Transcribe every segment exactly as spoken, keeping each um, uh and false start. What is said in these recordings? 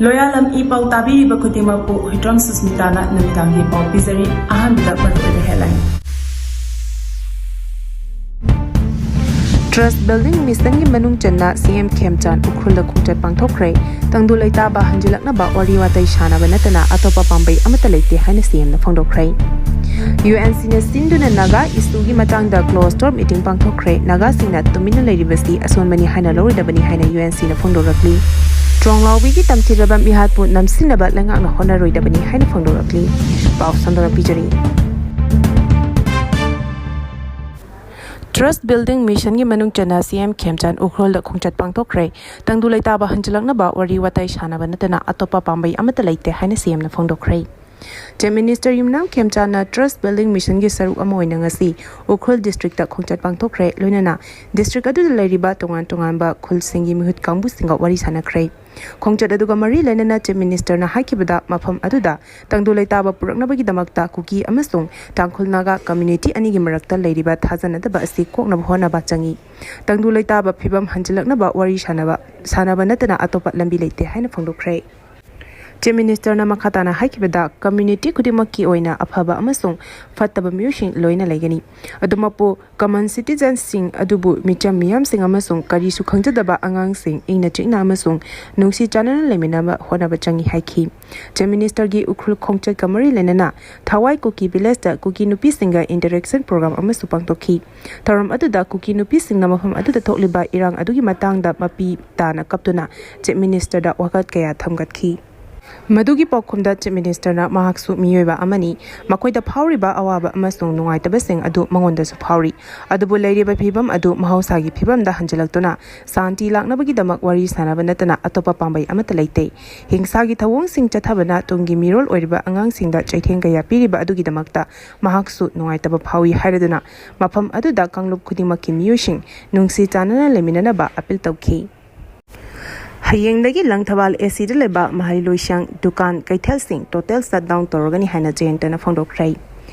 ꯂꯣꯌꯥꯂꯝ E ꯄꯥꯎ ꯇꯥꯕꯤꯔꯤꯕ ꯈꯨꯗꯤꯡꯃꯛꯄꯨ ꯍꯨꯏꯗ꯭ꯔꯣꯝ ꯁꯨꯁꯃꯤꯇꯥꯅ ꯅꯨꯃꯤꯗꯥꯡꯒꯤ ꯄꯥꯎ ꯄꯤꯖꯔꯤ꯫ ꯑꯍꯥꯟꯕꯗ ꯃꯔꯨꯑꯣꯏꯕ headline꯫ Trust Building Missionꯒꯤ ꯃꯅꯨꯡ ꯆꯟꯅ ꯁꯤ ꯑꯦꯝ ꯈꯦꯝꯆꯥꯟ ꯎꯈ꯭ꯔꯨꯜꯗ ꯈꯣꯡꯆꯠ ꯄꯥꯡꯊꯣꯛꯈ꯭ꯔꯦ꯫ ꯇꯪꯗꯨ ꯂꯩꯇꯥꯕ ꯍꯟꯖꯤꯜꯂꯛꯅꯕ ꯋꯥꯔꯤ ꯋꯥꯇꯥꯏ ꯁꯥꯟꯅꯕ ꯅꯠꯇꯅ ꯑꯇꯣꯞꯄ ꯄꯥꯝꯕꯩ ꯑꯃꯠꯇ ꯂꯩꯇꯦ ꯍꯥꯏꯅ ꯁꯤ ꯑꯦꯝꯅ ꯐꯣꯡꯗꯣꯛꯈ꯭ꯔꯦ꯫ ꯌꯨ ꯑꯦꯟ ꯁꯤꯅ ꯁꯤꯟꯗꯨꯅ ꯅꯥꯒꯥ issueꯒꯤ ꯃꯇꯥꯡꯗ closed door meeting ꯄꯥꯡꯊꯣꯛꯈ꯭ꯔꯦ꯫ ꯅꯥꯒꯥꯁꯤꯡꯅ ꯇꯨꯃꯤꯟꯅ ꯂꯩꯔꯤꯕꯁꯤ ꯑꯁꯣꯟꯕꯅꯤ ꯍꯥꯏꯅ ꯂꯧꯔꯣꯏꯗꯕꯅꯤ ꯍꯥꯏꯅ ꯌꯨ ꯑꯦꯟ ꯁꯤꯅ ꯐꯣꯡꯗꯣꯔꯛꯂꯤ꯫ ꯇ꯭ꯔꯣꯡꯂꯥꯎꯕꯤꯒꯤ ꯇꯝꯊꯤꯔꯕ ꯃꯤꯍꯥꯠꯄꯨ ꯅꯝꯁꯤꯟꯅꯕ ꯂꯩꯉꯥꯛꯅ ꯍꯣꯠꯅꯔꯣꯏꯗꯕꯅꯤ ꯍꯥꯏꯅ ꯐꯣꯡꯗꯣꯔꯛꯂꯤ꯫ ꯄꯥꯎ ꯁꯟꯗꯣꯛꯅ ꯄꯤꯖꯔꯤ꯫ Trust Building Missionꯒꯤ ꯃꯅꯨꯡ ꯆꯟꯅ ꯁꯤ ꯑꯦꯝ ꯈꯦꯝꯆꯥꯟ ꯎꯈ꯭ꯔꯨꯜꯗ ꯈꯣꯡꯆꯠ ꯄꯥꯡꯊꯣꯛꯈ꯭ꯔꯦ꯫ ꯇꯪꯗꯨ ꯂꯩꯇꯥꯕ ꯍꯟꯖꯤꯜꯂꯛꯅꯕ ꯋꯥꯔꯤ ꯋꯥꯇꯥꯏ ꯁꯥꯟꯅꯕ ꯅꯠꯇꯅ ꯑꯇꯣꯞꯄ ꯄꯥꯝꯕꯩ ꯑꯃꯠꯇ ꯂꯩꯇꯦ ꯍꯥꯏꯅ ꯁꯤ ꯑꯦꯝꯅ ꯐꯣꯡꯗꯣꯛꯈ꯭ꯔꯦ꯫ Chief Minister ꯌꯨꯝꯅꯥꯝ ꯈꯦꯝꯆꯥꯟꯅ Trust Building Missionꯒꯤ ꯁꯔꯨꯛ ꯑꯃ ꯑꯣꯏꯅ ꯉꯁꯤ ꯎꯈ꯭ꯔꯨꯜ districtꯇ ꯈꯣꯡꯆꯠ ꯄꯥꯡꯊꯣꯛꯈ꯭ꯔꯦ꯫ ꯂꯣꯏꯅꯅ district ꯑꯗꯨꯗ ꯂꯩꯔꯤꯕ ꯇꯣꯉꯥꯟ ꯇꯣꯉꯥꯟꯕ ꯈꯨꯜꯁꯤꯡꯒꯤ ꯃꯤꯍꯨꯠ ꯀꯥꯡꯕꯨꯁꯤꯡꯒ ꯋꯥꯔꯤ ꯁꯥꯟꯅꯈ꯭ꯔꯦ꯫ ꯈꯣꯡꯆꯠ ꯑꯗꯨꯒ ꯃꯔꯤ ꯂꯩꯅꯅ Chief Ministerꯅ ꯍꯥꯏꯈꯤꯕꯗ, ꯃꯐꯝ ꯑꯗꯨꯗ ꯇꯪꯗꯨ ꯂꯩꯇꯥꯕ ꯄꯨꯔꯛꯅꯕꯒꯤꯗꯃꯛꯇ ꯀꯨꯀꯤ ꯑꯃꯁꯨꯡ ꯇꯥꯡꯈꯨꯜ ꯅꯥꯒꯥ community ꯑꯅꯤꯒꯤ ꯃꯔꯛꯇ ꯂꯩꯔꯤꯕ ꯊꯥꯖꯅꯗꯕ ꯑꯁꯤ ꯀꯣꯛꯅꯕ ꯍꯣꯠꯅꯕ ꯆꯪꯏ꯫ ꯇꯪꯗꯨ ꯂꯩꯇꯥꯕ ꯐꯤꯕꯝ ꯍꯟꯖꯤꯜꯂꯛꯅꯕ ꯋꯥꯔꯤ ꯁꯥꯟꯅꯕ, ꯁꯥꯟꯅꯕ ꯅꯠꯇꯅ ꯑꯇꯣꯞꯄ ꯂꯝꯕꯤ ꯂꯩꯇꯦ ꯍꯥꯏꯅ ꯐꯣꯡꯗꯣꯛꯈ꯭ꯔꯦ꯫ Chief Ministerꯅ ꯃꯈꯥ ꯇꯥꯅ ꯍꯥꯏꯈꯤꯕꯗ, community ꯈꯨꯗꯤꯡꯃꯛꯀꯤ ꯑꯣꯏꯅ ꯑꯐꯕ ꯑꯃꯁꯨꯡ ꯐꯠꯇꯕ ꯃꯤꯑꯣꯏꯁꯤꯡ ꯂꯣꯏꯅ ꯂꯩꯒꯅꯤ꯫ ꯑꯗꯨꯃꯛꯄꯨ, common citizensꯁꯤꯡ ꯑꯗꯨꯕꯨ ꯃꯤꯆꯝ ꯃꯤꯌꯥꯝꯁꯤꯡ ꯑꯃꯁꯨꯡ ꯀꯔꯤꯁꯨ ꯈꯪꯖꯗꯕ ꯑꯉꯥꯡꯁꯤꯡ ꯏꯪꯅ ꯆꯤꯛꯅ ꯑꯃꯁꯨꯡ ꯅꯨꯡꯁꯤ ꯆꯥꯟꯅꯅ ꯂꯩꯃꯤꯟꯅꯕ ꯍꯣꯠꯅꯕ ꯆꯪꯏ ꯍꯥꯏꯈꯤ꯫ Chief Ministerꯒꯤ ꯎꯈ꯭ꯔꯨꯜ ꯈꯣꯡꯆꯠꯀ ꯃꯔꯤ ꯂꯩꯅꯅ ꯊꯋꯥꯏ ꯀꯨꯀꯤ villageꯇ ꯀꯨꯀꯤ ꯅꯨꯄꯤꯁꯤꯡꯒ interaction program ꯑꯃꯁꯨ ꯄꯥꯡꯊꯣꯛꯈꯤ꯫ ꯊꯧꯔꯝ ꯑꯗꯨꯗ ꯀꯨꯀꯤ ꯅꯨꯄꯤꯁꯤꯡꯅ ꯃꯐꯝ ꯑꯗꯨꯗ ꯊꯣꯛꯂꯤꯕ ꯏꯔꯥꯡ ꯑꯗꯨꯒꯤ ꯃꯇꯥꯡꯗ ꯃꯄꯤ ꯇꯥꯅ ꯀꯞꯇꯨꯅ Chief Ministerꯗ ꯋꯥꯀꯠ ꯀꯌꯥ ꯊꯝꯒꯠꯈꯤ꯫ ꯃꯗꯨꯒꯤ ꯄꯥꯎꯈꯨꯝꯗ Chief Ministerꯅ ꯃꯍꯥꯛꯁꯨ ꯃꯤꯑꯣꯏꯕ ꯑꯃꯅꯤ, ꯃꯈꯣꯏꯗ ꯐꯥꯎꯔꯤꯕ ꯑꯋꯥꯕ ꯑꯃꯁꯨꯡ ꯅꯨꯡꯉꯥꯏꯇꯕꯁꯤꯡ ꯑꯗꯨ ꯃꯉꯣꯟꯗꯁꯨ ꯐꯥꯎꯔꯤ, ꯑꯗꯨꯕꯨ ꯂꯩꯔꯤꯕ ꯐꯤꯕꯝ ꯑꯗꯨ ꯃꯍꯧꯁꯥꯒꯤ ꯐꯤꯕꯝꯗ ꯍꯟꯖꯤꯜꯂꯛꯇꯨꯅ ꯁꯥꯟꯇꯤ ꯂꯥꯛꯅꯕꯒꯤꯗꯃꯛ ꯋꯥꯔꯤ ꯁꯥꯟꯅꯕ ꯅꯠꯇꯅ ꯑꯇꯣꯞꯄ ꯄꯥꯝꯕꯩ ꯑꯃꯠꯇ ꯂꯩꯇꯦ꯫ ꯍꯤꯡꯁꯥꯒꯤ ꯊꯧꯑꯣꯡꯁꯤꯡ ꯆꯠꯊꯕꯅ ꯇꯨꯡꯒꯤ ꯃꯤꯔꯣꯜ ꯑꯣꯏꯔꯤꯕ ꯑꯉꯥꯡꯁꯤꯡꯗ ꯆꯩꯊꯦꯡ ꯀꯌꯥ ꯄꯤꯔꯤꯕ ꯑꯗꯨꯒꯤꯗꯃꯛꯇ ꯃꯍꯥꯛꯁꯨ ꯅꯨꯡꯉꯥꯏꯇꯕ ꯐꯥꯎꯏ ꯍꯥꯏꯔꯗꯨꯅ ꯃꯐꯝ ꯑꯗꯨꯗ ꯀꯥꯡꯂꯨꯞ ꯈꯨꯗꯤꯡꯃꯛꯀꯤ ꯃꯤꯑꯣꯏꯁꯤꯡ ꯅꯨꯡꯁꯤ ꯆꯥꯟꯅꯅ ꯂꯩꯃꯤꯟꯅꯅꯕ appeal ꯇꯧꯈꯤ꯫ ꯍꯌꯦꯡꯗꯒꯤ ꯂꯪꯊꯕꯥꯜ ꯑꯦ ꯁꯤꯗ ꯂꯩꯕ ꯃꯍꯩ ꯂꯣꯏꯁꯪ, ꯗꯨꯀꯥꯟ, ꯀꯩꯊꯦꯜꯁꯤꯡ total shutdown ꯇꯧꯔꯒꯅꯤ ꯍꯥꯏꯅ ꯖꯌꯟꯇꯅ ꯐꯣꯡꯗꯣꯛꯈ꯭ꯔꯦ꯫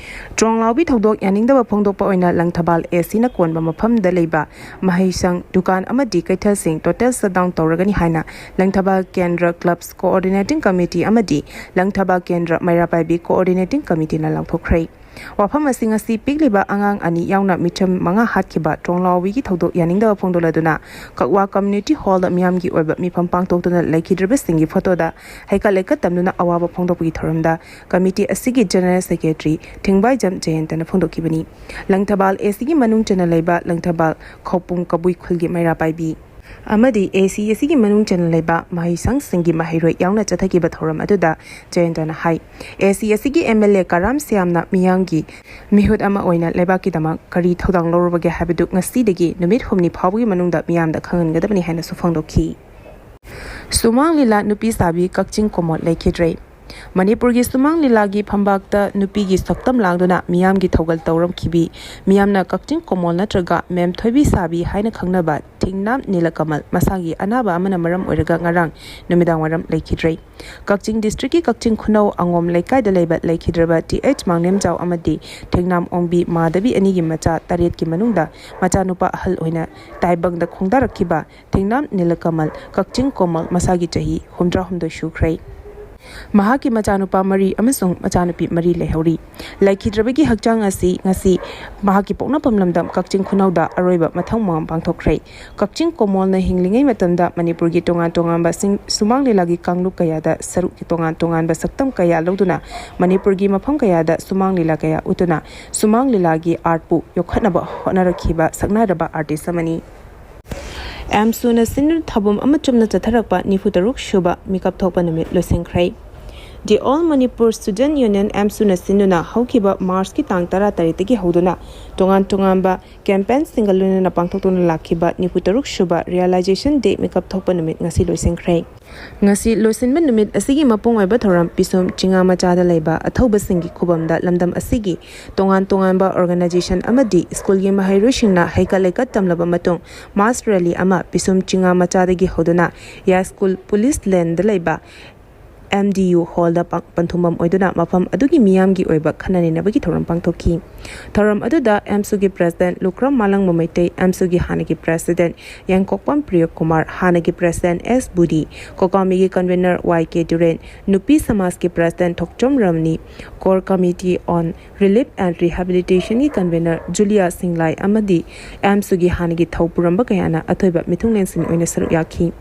ꯇ꯭ꯔꯣꯡꯂꯥꯎꯕꯤ ꯊꯧꯗꯣꯛ ꯌꯥꯅꯤꯡꯗꯕ ꯐꯣꯡꯗꯣꯛꯄ ꯑꯣꯏꯅ ꯂꯪꯊꯕꯥꯜ ꯑꯦ ꯁꯤꯅ ꯀꯣꯟꯕ ꯃꯐꯝꯗ ꯂꯩꯕ ꯃꯍꯩꯁꯪ, ꯗꯨꯀꯥꯟ ꯑꯃꯗꯤ ꯀꯩꯊꯦꯜꯁꯤꯡ total shutdown ꯇꯧꯔꯒꯅꯤ ꯍꯥꯏꯅ ꯂꯪꯊꯕꯥꯜ ꯀꯦꯟꯗ꯭ꯔ clubs coordinating committee ꯑꯃꯗꯤ ꯂꯪꯊꯕꯥꯜ ꯀꯦꯟꯗ꯭ꯔ ꯃꯩꯔꯥ ꯄꯥꯏꯕꯤ coordinating committeeꯅ ꯂꯥꯎꯊꯣꯛꯈ꯭ꯔꯦ꯫ ꯋꯥꯐꯝ ꯑꯁꯤ ꯉꯁꯤ ꯄꯤꯛꯂꯤꯕ ꯑꯉꯥꯡ ꯑꯅꯤ ꯌꯥꯎꯅ ꯃꯤꯆꯝ ꯃꯉꯥ ꯍꯥꯠꯈꯤꯕ ꯇ꯭ꯔꯣꯡꯂꯥꯎꯕꯤꯒꯤ ꯊꯧꯗꯣꯛ ꯌꯥꯅꯤꯡꯗꯕ ꯐꯣꯡꯗꯣꯛꯂꯗꯨꯅ ꯀꯛꯋꯥ community hallꯗ ꯃꯤꯌꯥꯝꯒꯤ ꯑꯣꯏꯕ ꯃꯤꯐꯝ ꯄꯥꯡꯊꯣꯛꯇꯨꯅ ꯂꯩꯈꯤꯗ꯭ꯔꯕꯁꯤꯡꯒꯤ ꯐꯣꯇꯣꯗ ꯍꯩꯀꯠ ꯂꯩꯀꯠ ꯇꯝꯗꯨꯅ ꯑꯋꯥꯕ ꯐꯣꯡꯗꯣꯛꯄꯒꯤ ꯊꯧꯔꯝꯗ committee ꯑꯁꯤꯒꯤ general secretary ꯊꯤꯡꯕꯥꯏꯖꯝ ꯖꯌꯟꯇꯅ ꯐꯣꯡꯗꯣꯛꯈꯤꯕꯅꯤ꯫ ꯂꯪꯊꯕꯥꯜ ꯑꯦ ꯁꯤꯒꯤ ꯃꯅꯨꯡ ꯆꯟꯅ ꯂꯩꯕ ꯂꯪꯊꯕꯥꯜ ꯈꯧꯄꯨꯝ ꯀꯕꯨꯏ ꯈꯨꯜꯒꯤ ꯃꯩꯔꯥ ꯄꯥꯏꯕꯤ ꯑꯃꯗꯤ ꯑꯦ ꯁꯤ ꯑꯁꯤꯒꯤ ꯃꯅꯨꯡ ꯆꯟꯅ ꯂꯩꯕ ꯃꯍꯩꯁꯪꯁꯤꯡꯒꯤ ꯃꯍꯩꯔꯣꯏ ꯌꯥꯎꯅ ꯆꯠꯊꯈꯤꯕ ꯊꯧꯔꯝ ꯑꯗꯨꯗ ꯖꯌꯟꯇꯅ ꯍꯥꯏ, ꯑꯦ ꯁꯤ ꯑꯁꯤꯒꯤ ꯑꯦꯝ ꯑꯦꯜ ꯑꯦ ꯀꯔꯥꯝ ꯁ꯭ꯌꯥꯝꯅ ꯃꯤꯌꯥꯝꯒꯤ ꯃꯤꯍꯨꯠ ꯑꯃ ꯑꯣꯏꯅ ꯂꯩꯕꯥꯛꯀꯤꯗꯃꯛ ꯀꯔꯤ ꯊꯧꯗꯥꯡ ꯂꯧꯔꯨꯕꯒꯦ ꯍꯥꯏꯕꯗꯨ ꯉꯁꯤꯗꯒꯤ ꯅꯨꯃꯤꯠ ꯍꯨꯝꯅꯤ ꯐꯥꯎꯕꯒꯤ ꯃꯅꯨꯡꯗ ꯃꯤꯌꯥꯝꯗ ꯈꯪꯍꯟꯒꯗꯕꯅꯤ ꯍꯥꯏꯅꯁꯨ ꯐꯣꯡꯗꯣꯛꯈꯤ꯫ ꯁꯨꯃꯥꯡ ꯂꯤꯂꯥ ꯅꯨꯄꯤ ꯁꯥꯕꯤ ꯀꯛꯆꯤꯡ ꯀꯣꯃꯣꯠ ꯂꯩꯈꯤꯗ꯭ꯔꯦ꯫ ꯃꯅꯤꯄꯨꯔꯒꯤ ꯁꯨꯃꯥꯡ ꯂꯤꯂꯥꯒꯤ ꯐꯝꯕꯥꯛꯇ ꯅꯨꯄꯤꯒꯤ ꯁꯛꯇꯝ ꯂꯥꯡꯗꯨꯅ ꯃꯤꯌꯥꯝꯒꯤ ꯊꯧꯒꯜ ꯇꯧꯔꯝꯈꯤꯕꯤ, ꯃꯤꯌꯥꯝꯅ ꯀꯛꯆꯤꯡ ꯀꯣꯃꯣꯜ ꯅꯠꯇ꯭ꯔꯒ ꯃꯦꯝ ꯊꯣꯏꯕꯤ ꯁꯥꯕꯤ ꯍꯥꯏꯅ ꯈꯪꯅꯕ ꯊꯦꯡꯅꯥꯝ ꯅꯤꯂꯀꯃꯜ ꯃꯁꯥꯒꯤ ꯑꯅꯥꯕ ꯑꯃꯅ ꯃꯔꯝ ꯑꯣꯏꯔꯒ ꯉꯔꯥꯡ ꯅꯨꯃꯤꯗꯥꯡꯋꯥꯏꯔꯝ ꯂꯩꯈꯤꯗ꯭ꯔꯦ꯫ ꯀꯛꯆꯤꯡ districtꯀꯤ ꯀꯛꯆꯤꯡ ꯈꯨꯅꯧ ꯑꯉꯣꯝ ꯂꯩꯀꯥꯏꯗ ꯂꯩꯕ ꯂꯩꯈꯤꯗ꯭ꯔꯕ ꯇꯤ ꯑꯩꯆ ꯃꯥꯡꯂꯦꯝꯖꯥꯎ ꯑꯃꯗꯤ ꯊꯦꯡꯅꯥꯝ ꯑꯣꯡꯕꯤ ꯃꯥꯙꯕꯤ ꯑꯅꯤꯒꯤ ꯃꯆꯥ ꯇꯔꯦꯠꯀꯤ ꯃꯅꯨꯡꯗ ꯃꯆꯥꯅꯨꯄꯥ ꯑꯍꯜ ꯑꯣꯏꯅ ꯇꯥꯏꯕꯪꯗ ꯈꯣꯡꯗꯥꯔꯛꯈꯤꯕ ꯊꯦꯡꯅꯥꯝ ꯅꯤꯂꯀꯃꯜ ꯀꯛꯆꯤꯡ ꯀꯣꯃꯜ ꯃꯁꯥꯒꯤ ꯆꯍꯤ ꯍꯨꯝꯗ꯭ꯔꯥꯍꯨꯝꯗꯣꯏ ꯁꯨꯈ꯭ꯔꯦ꯫ ꯃꯍꯥꯛꯀꯤ ꯃꯆꯥꯅꯨꯄꯥ ꯃꯔꯤ ꯑꯃꯁꯨꯡ ꯃꯆꯥꯅꯨꯄꯤ ꯃꯔꯤ ꯂꯩꯍꯧꯔꯤ꯫ ꯂꯩꯈꯤꯗ꯭ꯔꯕꯒꯤ ꯍꯛꯆꯥꯡ ꯑꯁꯤ ꯉꯁꯤ ꯃꯍꯥꯛꯀꯤ ꯄꯣꯛꯅꯐꯝ ꯂꯝꯗꯝ ꯀꯛꯆꯤꯡ ꯈꯨꯅꯧꯗ ꯑꯔꯣꯏꯕ ꯃꯊꯧ ꯃꯉꯝ ꯄꯥꯡꯊꯣꯛꯈ꯭ꯔꯦ꯫ ꯀꯛꯆꯤꯡ ꯀꯣꯃꯣꯜꯅ ꯍꯤꯡꯂꯤꯉꯩ ꯃꯇꯝꯗ ꯃꯅꯤꯄꯨꯔꯒꯤ ꯇꯣꯉꯥꯟ ꯇꯣꯉꯥꯟꯕ ꯁꯤꯡ-, ꯁꯨꯃꯥꯡ ꯂꯤꯂꯥꯒꯤ ꯀꯥꯡꯂꯨꯞ ꯀꯌꯥꯗ ꯁꯔꯨꯛ, ꯇꯣꯉꯥꯟ ꯇꯣꯉꯥꯟꯕ ꯁꯛꯇꯝ ꯀꯌꯥ ꯂꯧꯗꯨꯅ ꯃꯅꯤꯄꯨꯔꯒꯤ ꯃꯐꯝ ꯀꯌꯥꯗ ꯁꯨꯃꯥꯡ ꯂꯤꯂꯥ ꯀꯌꯥ ꯎꯠꯇꯨꯅ ꯁꯨꯃꯥꯡ ꯂꯤꯂꯥꯒꯤ artꯄꯨ ꯌꯣꯛꯈꯠꯅꯕ ꯍꯣꯠꯅꯔꯛꯈꯤꯕ ꯁꯛꯅꯥꯏꯔꯕ artist ꯑꯃꯅꯤ꯫ ꯑꯦꯝꯁꯨꯅ ꯁꯤꯟꯗꯨꯅ ꯊꯧꯕꯝ ꯑꯃ ꯆꯨꯝꯅ ꯆꯠꯊꯔꯛꯄ ꯅꯤꯐꯨ ꯇꯔꯨꯛ ꯁꯨꯕ ꯃꯤꯀꯞ ꯊꯣꯛꯄ ꯅꯨꯃꯤꯠ ꯂꯣꯏꯁꯤꯟꯈ꯭ꯔꯦ꯫ The All Manipur Student Union, ꯑꯦꯝꯁꯨꯅ ꯁꯤꯟꯗꯨꯅ ꯍꯧꯈꯤꯕ ꯃꯥꯔꯆꯀꯤ ꯇꯥꯡ ꯇꯔꯥ ꯇꯔꯦꯠꯇꯒꯤ ꯍꯧꯗꯨꯅ ꯇꯣꯉꯥꯟ ꯇꯣꯉꯥꯟꯕ campaignꯁꯤꯡꯒ ꯂꯣꯏꯅꯅ ꯄꯥꯡꯊꯣꯛꯇꯨꯅ ꯂꯥꯛꯈꯤꯕ ꯅꯤꯐꯨ ꯇꯔꯨꯛ ꯁꯨꯕ realization day ꯃꯤꯀꯞ ꯊꯣꯛꯄ ꯅꯨꯃꯤꯠ ꯉꯁꯤ ꯂꯣꯏꯁꯤꯟꯈ꯭ꯔꯦ꯫ ꯉꯁꯤ ꯂꯣꯏꯁꯤꯟꯕ ꯅꯨꯃꯤꯠ ꯑꯁꯤꯒꯤ ꯃꯄꯨꯡ ꯑꯣꯏꯕ ꯊꯧꯔꯝ ꯄꯤꯁꯨꯝ ꯆꯤꯉꯥ ꯃꯆꯥꯗ ꯂꯩꯕ ꯑꯊꯧꯕꯁꯤꯡꯒꯤ ꯈꯨꯕꯝꯗ ꯂꯝꯗꯝ ꯑꯁꯤꯒꯤ ꯇꯣꯉꯥꯟ ꯇꯣꯉꯥꯟꯕ organization ꯑꯃꯗꯤ ꯁ꯭ꯀꯨꯜꯒꯤ ꯃꯍꯩꯔꯣꯏꯁꯤꯡꯅ ꯍꯩꯀꯠ ꯂꯩꯀꯠ ꯇꯝꯂꯕ ꯃꯇꯨꯡ mass rally ꯑꯃ ꯄꯤꯁꯨꯝ ꯆꯤꯉꯥ ꯃꯆꯥꯗꯒꯤ ꯍꯧꯗꯨꯅ ꯌꯥꯏꯁ꯭ꯀꯨꯜ police laneꯗ ꯂꯩꯕ ꯑꯦꯝ ꯗꯤ ꯌꯨ ꯍꯣꯜꯗ ꯄ-, ꯄꯟꯊꯨꯡꯐꯝ ꯑꯣꯏꯗꯨꯅ ꯃꯐꯝ ꯑꯗꯨꯒꯤ ꯃꯤꯌꯥꯝꯒꯤ ꯑꯣꯏꯕ ꯈꯟꯅ ꯅꯩꯅꯕꯒꯤ ꯊꯧꯔꯝ ꯄꯥꯡꯊꯣꯛꯈꯤ꯫ ꯊꯧꯔꯝ ꯑꯗꯨꯗ ꯑꯦꯝꯁꯨꯒꯤ ꯄ꯭ꯔꯦꯁꯤꯗꯦꯟꯠ ꯂꯨꯈ꯭ꯔꯝ ꯃꯥꯂꯪꯕ ꯃꯩꯇꯩ, ꯑꯦꯝꯁꯨꯒꯤ ꯍꯥꯟꯅꯒꯤ ꯄ꯭ꯔꯦꯁꯤꯗꯦꯟꯠ ꯌꯥꯡꯀꯣꯛꯄꯝ ꯄ꯭ꯔꯤꯌ ꯀꯨꯃꯥꯔ, ꯍꯥꯟꯅꯒꯤ ꯄ꯭ꯔꯦꯁꯤꯗꯦꯟꯠ ꯑꯦꯁ ꯕꯨꯗꯤ, ꯀꯣꯀꯥꯃꯤꯒꯤ ꯀꯟꯚꯦꯅꯔ ꯋꯥꯏ ꯀꯦ ꯇꯨꯔꯦꯟ, ꯅꯨꯄꯤ ꯁꯃꯥꯖꯀꯤ ꯄ꯭ꯔꯦꯁꯤꯗꯦꯟꯠ ꯊꯣꯛꯆꯣꯝ ꯔꯃꯅꯤ, Core Committee on Relief and Rehabilitationꯒꯤ ꯀꯟꯚꯦꯅꯔ ꯖꯨꯂꯤꯌꯥ ꯁꯤꯡꯂꯥꯏ ꯑꯃꯗꯤ ꯑꯦꯝꯁꯨꯒꯤ ꯍꯥꯟꯅꯒꯤ ꯊꯧ ꯄꯨꯔꯝꯕ ꯀꯌꯥꯅ ꯑꯊꯣꯏꯕ ꯃꯤꯊꯨꯡꯂꯦꯟꯁꯤꯡ ꯑꯣꯏꯅ ꯁꯔꯨꯛ ꯌꯥꯈꯤ꯫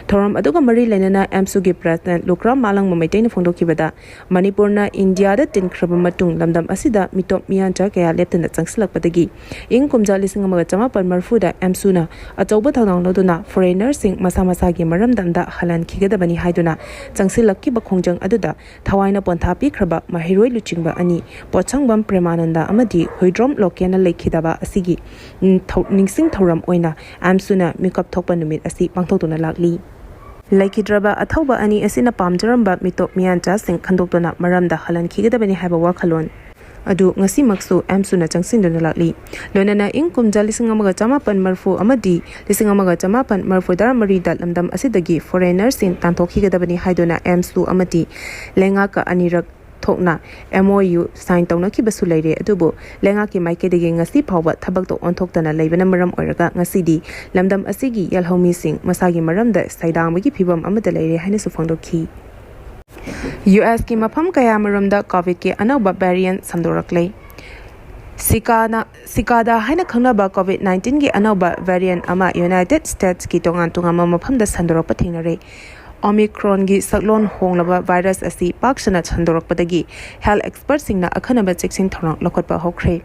ꯊꯧꯔꯝ ꯑꯗꯨꯒ ꯃꯔꯤ ꯂꯩꯅꯅ ꯑꯦꯝꯁꯨꯒꯤ ꯄ꯭ꯔꯦꯁꯤꯗꯦꯟꯠ ꯂꯨꯈ꯭ꯔꯥꯝ ꯃꯥꯂꯪꯕ ꯃꯩꯇꯩꯅ ꯐꯣꯡꯗꯣꯛꯈꯤꯕꯗ, ꯃꯅꯤꯄꯨꯔꯅ ꯏꯟꯗꯤꯌꯥꯗ ꯇꯤꯟꯈ꯭ꯔꯕ ꯃꯇꯨꯡ ꯂꯝꯗꯝ ꯑꯁꯤꯗ ꯃꯤꯇꯣꯞ ꯃꯤꯌꯥꯟꯆꯥ ꯀꯌꯥ ꯂꯦꯞꯇꯅ ꯆꯪꯁꯤꯜꯂꯛꯄꯗꯒꯤ ꯏꯪ ꯀꯨꯝꯖꯥ ꯂꯤꯁꯤꯡ ꯑꯃꯒ ꯆꯃꯥꯄꯟ ꯃꯔꯤꯐꯨꯗ ꯑꯦꯝꯁꯨꯅ ꯑꯆꯧꯕ ꯊꯧꯗꯥꯡ ꯂꯧꯗꯨꯅ ꯐꯣꯔꯦꯅꯔꯁꯤꯡ ꯃꯁꯥ ꯃꯁꯥꯒꯤ ꯃꯔꯝꯗꯝꯗ ꯍꯜꯍꯟꯈꯤꯒꯗꯕꯅꯤ ꯍꯥꯏꯗꯨꯅ ꯆꯪꯁꯤꯜꯂꯛꯈꯤꯕ ꯈꯣꯡꯖꯪ ꯑꯗꯨꯗ ꯊꯋꯥꯏꯅ ꯄꯣꯟꯊꯥ ꯄꯤꯈ꯭ꯔꯕ ꯃꯍꯩꯔꯣꯏ ꯂꯨꯆꯤꯡꯕ ꯑꯅꯤ, ꯄꯣꯠꯁꯪꯕꯝ ꯄ꯭ꯔꯦꯃꯥꯅꯟꯗ ꯑꯃꯗꯤ ꯍꯨꯏꯗ꯭ꯔꯣꯝ ꯂꯣꯀꯦꯟꯅ ꯂꯩꯈꯤꯗꯕ ꯑꯁꯤꯒꯤ, ꯎꯝ, ꯊꯧ-, ꯅꯤꯡꯁꯤꯡ ꯊꯧꯔꯝ ꯑꯣꯏꯅ ꯑꯦꯝꯁꯨꯅ ꯃꯤꯀꯞ ꯊꯣꯛꯄ ꯅꯨꯃꯤꯠ ꯑꯁꯤ ꯄꯥꯡꯊꯣꯛꯇꯨꯅ ꯂꯥꯛꯂꯤ꯫ ꯂꯩꯈꯤꯗ꯭ꯔꯕ ꯑꯊꯧꯕ ꯑꯅꯤ ꯑꯁꯤꯅ ꯄꯥꯝꯖꯔꯝꯕ ꯃꯤꯇꯣꯞ ꯃꯤꯌꯥꯟꯆꯥꯁꯤꯡ ꯈꯟꯗꯣꯛꯇꯨꯅ ꯃꯔꯝꯗ ꯍꯜꯍꯟꯈꯤꯒꯗꯕꯅꯤ ꯍꯥꯏꯕ ꯋꯥꯈꯜꯂꯣꯟ ꯑꯗꯨ ꯉꯁꯤꯃꯛꯁꯨ ꯑꯦꯝꯁꯨꯅ ꯆꯪꯁꯤꯟꯗꯨꯅ ꯂꯥꯛꯂꯤ꯫ ꯂꯣꯏꯅꯅ ꯏꯪ ꯀꯨꯝꯖꯥ ꯂꯤꯁꯤꯡ ꯑꯃꯒ ꯆꯃꯥꯄꯟ ꯃꯔꯤꯐꯨ ꯑꯃꯗꯤ ꯂꯤꯁꯤꯡ ꯑꯃꯒ ꯆꯃꯥꯄꯟ ꯃꯔꯤꯐꯨ ꯇꯔꯥꯃꯔꯤꯗ ꯂꯝꯗꯝ ꯑꯁꯤꯗꯒꯤ ꯐꯣꯔꯦꯅꯔꯁꯤꯡ ꯇꯥꯟꯊꯣꯛꯈꯤꯒꯗꯕꯅꯤ ꯍꯥꯏꯗꯨꯅ ꯑꯦꯝꯁꯨ ꯑꯃꯗꯤ ꯂꯩꯉꯥꯛꯀ ꯑꯅꯤꯔꯛ ꯊꯣꯛꯅ ꯑꯦꯝ ꯑꯣ ꯌꯨ ꯁꯥꯏꯟ ꯇꯧꯅꯈꯤꯕꯁꯨ ꯂꯩꯔꯦ꯫ ꯑꯗꯨꯕꯨ ꯂꯩꯉꯥꯛꯀꯤ ꯃꯥꯏꯀꯩꯗꯒꯤ ꯉꯁꯤ ꯐꯥꯎꯕ ꯊꯕꯛꯇ ꯑꯣꯟꯊꯣꯛꯇꯅ ꯂꯩꯕꯅ ꯃꯔꯝ ꯑꯣꯏꯔꯒ ꯉꯁꯤꯗꯤ ꯂꯝꯗꯝ ꯑꯁꯤꯒꯤ ꯌꯦꯜꯍꯧꯃꯤꯁꯤꯡ ꯃꯁꯥꯒꯤ ꯃꯔꯝꯗ ꯁꯩꯗꯥꯡꯕꯒꯤ ꯐꯤꯕꯝ ꯑꯃꯗ ꯂꯩꯔꯦ ꯍꯥꯏꯅꯁꯨ ꯐꯣꯡꯗꯣꯛꯈꯤ꯫ ꯌꯨ ꯑꯦꯁꯀꯤ ꯃꯐꯝ ꯀꯌꯥꯃꯔꯨꯝꯗ ꯀꯣꯚꯤꯗꯀꯤ ꯑꯅꯧꯕ ꯚꯦꯔꯤꯌꯦꯟꯠ ꯁꯟꯗꯣꯔꯛꯂꯦ꯫ ꯁꯤꯀꯥꯅ, ꯁꯤꯀꯥꯗꯥ ꯍꯥꯏꯅ ꯈꯪꯅꯕ ꯀꯣꯚꯤꯗ ꯅꯥꯏꯟꯇꯤꯟꯒꯤ ꯑꯅꯧꯕ ꯚꯦꯔꯤꯌꯦꯟꯠ ꯑꯃ ꯌꯨꯅꯥꯏꯇꯦꯗ ꯁ꯭ꯇꯦꯠꯁꯀꯤ ꯇꯣꯉꯥꯟ ꯇꯣꯉꯥꯟꯕ ꯃꯐꯝꯗ ꯁꯟꯗꯣꯔꯛꯄ ꯊꯦꯡꯅꯔꯦ꯫ ꯑꯣꯃꯤꯀ꯭ꯔꯣꯟꯒꯤ ꯁꯛꯂꯣꯟ ꯍꯣꯡꯂꯕ ꯚꯥꯏꯔꯁ ꯑꯁꯤ ꯄꯥꯛ ꯁꯟꯅ ꯁꯟꯗꯣꯔꯛꯄꯗꯒꯤ ꯍꯦꯜꯊ ꯑꯦꯛꯁꯄꯔꯠꯁꯤꯡꯅ ꯑꯈꯟꯅꯕ ꯆꯦꯛꯁꯤꯟ ꯊꯧꯔꯥꯡ ꯂꯧꯈꯠꯄ ꯍꯧꯈ꯭ꯔꯦ꯫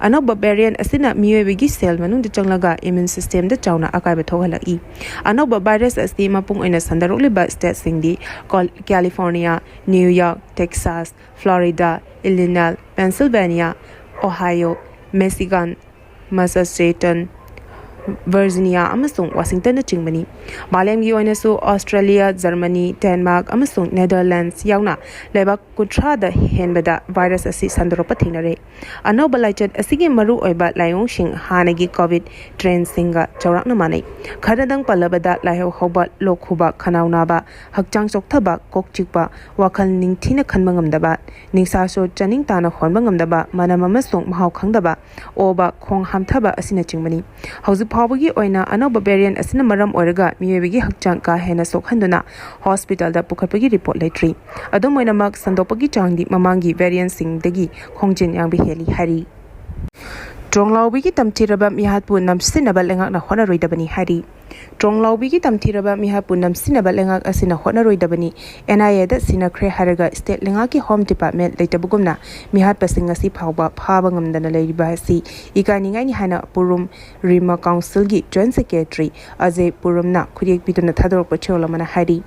ꯑꯅꯧꯕ ꯚꯦꯔꯤꯌꯦꯟꯠ ꯑꯁꯤꯅ ꯃꯤꯑꯣꯏꯕꯒꯤ ꯁꯦꯜ ꯃꯅꯨꯡꯗ ꯆꯪꯂꯒ ꯏꯃ꯭ꯌꯨꯟ ꯁꯤꯁꯇꯦꯝꯗ ꯆꯥꯎꯅ ꯑꯀꯥꯏꯕ ꯊꯣꯛꯍꯜꯂꯛꯏ꯫ ꯑꯅꯧꯕ ꯚꯥꯏꯔꯁ ꯑꯁꯤ ꯃꯄꯨꯡ ꯑꯣꯏꯅ ꯁꯟꯗꯣꯔꯛꯂꯤꯕ ꯁ꯭ꯇꯦꯠꯁꯤꯡꯗꯤ ꯀꯣꯜ-, California, New York, Texas, Florida, Illinois, Pennsylvania, Ohio, Michigan, Massachusetts, Virginia ꯑꯃꯁꯨꯡ ꯋꯥꯁꯤꯡꯇꯟꯅꯆꯤꯡꯕꯅꯤ꯫ ꯃꯥꯂꯦꯝꯒꯤ ꯑꯣꯏꯅꯁꯨ ꯑꯣꯁꯇ꯭ꯔꯦꯂꯤꯌꯥ, ꯖꯔꯃꯅꯤ, ꯗꯦꯟꯃꯥꯔꯛ ꯑꯃꯁꯨꯡ ꯅꯦꯗꯔꯂꯦꯟꯗꯁ ꯌꯥꯎꯅ ꯂꯩꯕꯥꯛ ꯀꯨꯟꯊ꯭ꯔꯥꯗ ꯍꯦꯟꯕꯗ ꯚꯥꯏꯔꯁ ꯑꯁꯤ ꯁꯟꯗꯣꯔꯛꯄ ꯊꯦꯡꯅꯔꯦ꯫ ꯑꯅꯧꯕ ꯂꯥꯏꯆꯠ ꯑꯁꯤꯒꯤ ꯃꯔꯨꯑꯣꯏꯕ ꯂꯥꯏꯑꯣꯡꯁꯤꯡ ꯍꯥꯟꯅꯒꯤ ꯀꯣꯚꯤꯗ ꯁ꯭ꯇ꯭ꯔꯦꯟꯁꯤꯡꯒ ꯆꯥꯎꯔꯥꯛꯅ ꯃꯥꯟꯅꯩ꯫ ꯈꯔꯗꯪ ꯄꯜꯂꯕꯗ, ꯂꯥꯏꯍꯧ ꯍꯧꯕ, ꯂꯣꯛ ꯈꯨꯕ, ꯈꯅꯥꯎ ꯅꯥꯕ, ꯍꯛꯆꯥꯡ ꯆꯣꯛꯊꯕ, ꯀꯣꯛ ꯆꯤꯛꯄ, ꯋꯥꯈꯜ ꯅꯤꯡꯊꯤꯅ ꯈꯟꯕ ꯉꯝꯗꯕ, ꯅꯤꯡꯁꯥꯁꯨ ꯆꯥꯅꯤꯡ ꯇꯥꯅ ꯍꯣꯟꯕ ꯉꯝꯗꯕ, ꯃꯅꯝ ꯑꯃꯁꯨꯡ ꯃꯍꯥꯎ ꯈꯪꯗꯕ, ꯑꯣꯕ, ꯈꯣꯡ ꯍꯥꯝꯊꯕ ꯑꯁꯤꯅꯆꯤꯡꯕꯅꯤ꯫ ꯍꯧꯖꯤꯛ ꯐꯥꯎꯕꯒꯤ ꯑꯣꯏꯅ ꯑꯅꯧꯕ ꯚꯦꯔꯤꯌꯦꯟꯠ ꯑꯁꯤꯅ ꯃꯔꯝ ꯑꯣꯏꯔꯒ ꯃꯤꯑꯣꯏꯕꯒꯤ ꯍꯛꯆꯥꯡ ꯀꯥ ꯍꯦꯟꯅ ꯁꯣꯛꯍꯟꯗꯨꯅ ꯍꯣꯁꯄꯤꯇꯥꯜꯗ ꯄꯨꯈꯠꯄꯒꯤ ꯔꯤꯄꯣꯔꯠ ꯂꯩꯇ꯭ꯔꯤ꯫ ꯑꯗꯨꯝ ꯑꯣꯏꯅꯃꯛ, ꯁꯟꯗꯣꯛꯄꯒꯤ ꯆꯥꯡꯗꯤ ꯃꯃꯥꯡꯒꯤ ꯚꯦꯔꯤꯌꯦꯟꯠꯁꯤꯡꯗꯒꯤ ꯈꯣꯡꯖꯦꯜ ꯌꯥꯡꯕ ꯍꯦꯜꯂꯤ ꯍꯥꯏꯔꯤ꯫ ꯇ꯭ꯔꯣꯡꯂꯥꯎꯕꯤꯒꯤ ꯇꯝꯊꯤꯔꯕ ꯃꯤꯍꯥꯠꯄꯨ ꯅꯝꯁꯤꯟꯅꯕ ꯂꯩꯉꯥꯛꯅ ꯍꯣꯠꯅꯔꯣꯏꯗꯕꯅꯤ ꯍꯥꯏꯔꯤ꯫ ꯇ꯭ꯔꯣꯡꯂꯥꯎꯕꯤꯒꯤ ꯇꯝꯊꯤꯔꯕ ꯃꯤꯍꯥꯠꯄꯨ ꯅꯝꯁꯤꯟꯅꯕ ꯂꯩꯉꯥꯛ ꯑꯁꯤꯅ ꯍꯣꯠꯅꯔꯣꯏꯗꯕꯅꯤ꯫ ꯑꯦꯟ ꯑꯥꯏ ꯑꯦꯗ ꯁꯤꯟꯅꯈ꯭ꯔꯦ ꯍꯥꯏꯔꯒ ꯁ꯭ꯇꯦꯠ ꯂꯩꯉꯥꯛꯀꯤ ꯍꯣꯝ ꯗꯤꯄꯥꯔꯠꯃꯦꯟꯠ ꯂꯩꯇꯕꯒꯨꯝꯅ ꯃꯤꯍꯥꯠꯄꯁꯤꯡ ꯉꯁꯤ ꯐꯥꯎꯕ ꯐꯥꯕ ꯉꯝꯗꯅ ꯂꯩꯔꯤꯕ ꯑꯁꯤ ꯏꯀꯥꯏꯅꯤꯡꯉꯥꯏꯅꯤ ꯍꯥꯏꯅ ꯄꯨꯔꯨꯝ ꯔꯤꯃꯥ ꯀꯥꯎꯟꯁꯤꯜꯒꯤ ꯖꯣꯏꯟꯠ ꯁꯦꯀ꯭ꯔꯦꯇꯔꯤ ꯑꯖꯦ ꯄꯨꯔꯨꯝꯅ ꯈꯨꯠꯌꯦꯛ ꯄꯤꯗꯨꯅ ꯊꯥꯗꯣꯔꯛꯄ ꯆꯦꯔꯣꯜ ꯑꯃꯅ ꯍꯥꯏꯔꯤ꯫